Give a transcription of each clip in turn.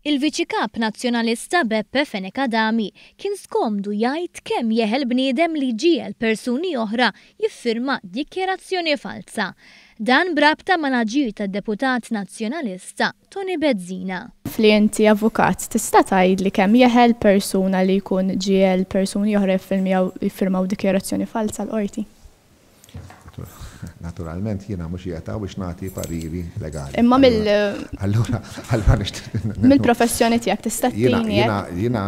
Il-Viċi Kap Nazzjonalista Beppe Fenech Adami kien skomdu jgħid kemm jeħel bniedem li jġiegħel persuni oħra jiffirma dikjarazzjoni falza. Dan b'rabta mal-aġir tad-Deputat Nazzjonalista Toni Bezzina. Li inti avukat, tista' tgħidli kemm jeħel persuna li jkun ġiegħel persuni oħra jiffirmaw dikjarazzjoni falza l-qorti? Naturalment jiena mhux qiegħed hawn biex nagħti pariri legali. Imma mill Allura, allura nixtieq Mill-professjoni tiegħek tista' Jiena ttini jiena jiena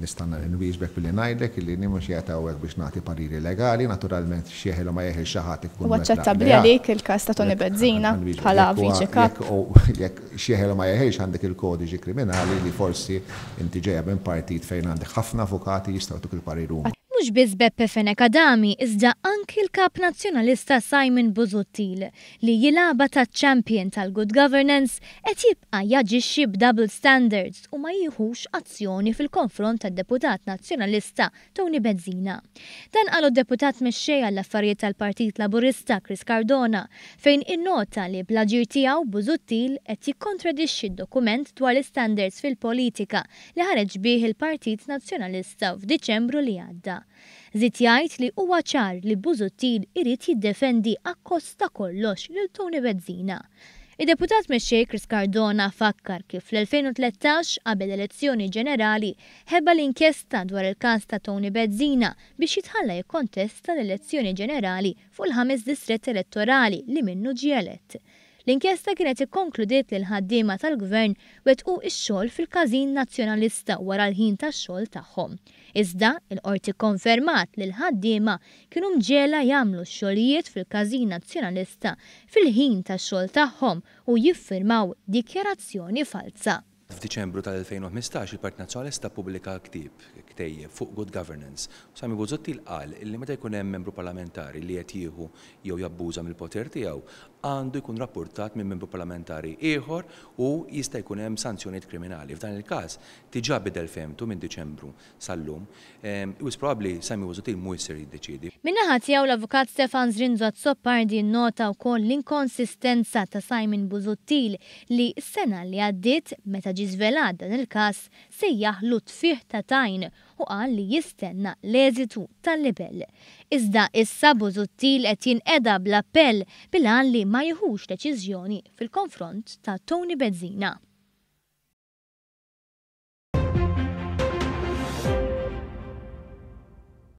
nista' nwieġbek billi ngħidlek illi jien mhux qiegħed hawnhekk biex nagħti pariri legali, naturalment x'jeħel u ma jeħel xi ħadd ikun Huwa aċċettabbli għalik il-każ ta' Toni Bezzina bħala viċi kap? Jekk x'jeħel u ma jeħilx għandek il-kodiċi kriminali li forsi inti ġejja minn partit fejn għandek ħafna avukati jistgħu jtuk il-parir huma. Mhux biss Beppe Fenech Adami iżda anki l-Kap Nazzjonalista Simon Busuttil li jilgħabha ta' champion tal-good governance qed jibqa' jaġixxi b'double standards u ma jieħux azzjoni fil-konfront tad-Deputat Nazzjonalista Tony Bezzina. Dan qalu d-Deputat Mexxej għall-Affarijiet tal-Partit Laburista Chris Cardona fejn innota li bl-aġir tiegħu Busuttil qed jikkontradixxi d-dokument dwar l-istandards fil-politika li ħareġ bih il-Partit Nazzjonalista f'Diċembru li għadda. Żied jgħid li huwa ċar li Busuttil irid jiddefendi akkost ta' kollox lil Tony Bezzina. Id-Deputat Mexxej Chris Cardona fakkar kif fl-2013 qabel elezzjoni ġenerali ħeba l-inkjesta dwar il-każ ta' Tony Bezzina biex jitħalla jikkontesta l-elezzjoni ġenerali fuq il-ħames distrett elettorali li minnu ġie elett. L-inkjesta kienet ikkonkludiet li l-ħaddiema tal-Gvern wettqu x-xogħol fil-każin Nazzjonalista wara l-ħin tax-xogħol tagħhom. Iżda, il-Qorti kkonfermat li l-ħaddiema kienu mġegħla jagħmlu x-xogħlijiet fil-każin Nazzjonalista fil-ħin tax-xogħol tagħhom u jiffirmaw dikjarazzjoni falza. F'Diċembru tal-2015 il-Partit Nazzjonalista ppubblika ktieb, ktejjeb, fuq good governance. Simon Busuttil qal illi meta jkun hemm membru parlamentari li qed jieħu jew jabbuża mill-poter tiegħu, għandu jkun rappurtat minn membru parlamentari ieħor u jista' jkun hemm sanzjonijiet kriminali. F'dan il-każ diġà bidel fehmtu minn Diċembru sal-lum. Wisq probabbli Simon Busuttil mhuwiex ser jiddeċiedi. Min-naħa tiegħu l-Avukat Stefan Zrinzo Azzopardi nnota wkoll l-inkonsistenza ta' Simon Busuttil li s-sena li għaddiet meta ġie żvelat dan il-każ sejjaħlu tfigħ ta' tajn u qal li jistenna l-eżitu tal-libell. Iżda issa Busuttil qed jinqeda bl-appell bil-għan li ma jieħux deċiżjoni fil-konfront ta' Tony Bezzina.